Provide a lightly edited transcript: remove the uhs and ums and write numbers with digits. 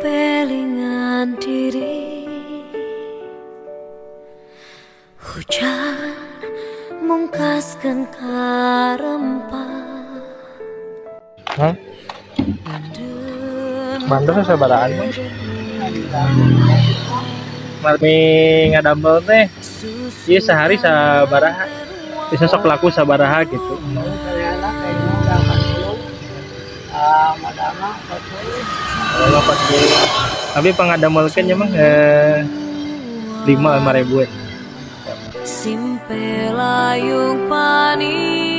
Pelingan diri. Hujan mungkaskeun karempah. Hah? Bandros sabarahaan, Bang? Marmi ngadamel teh ieu sehari sabaraha? Bisa sok laku sabaraha gitu? Kayaknya 80. Ah, madama 40. Oh, 40. Tapi pangadamelkeun nya mah 5 5 ribuan. Simpelayung pani.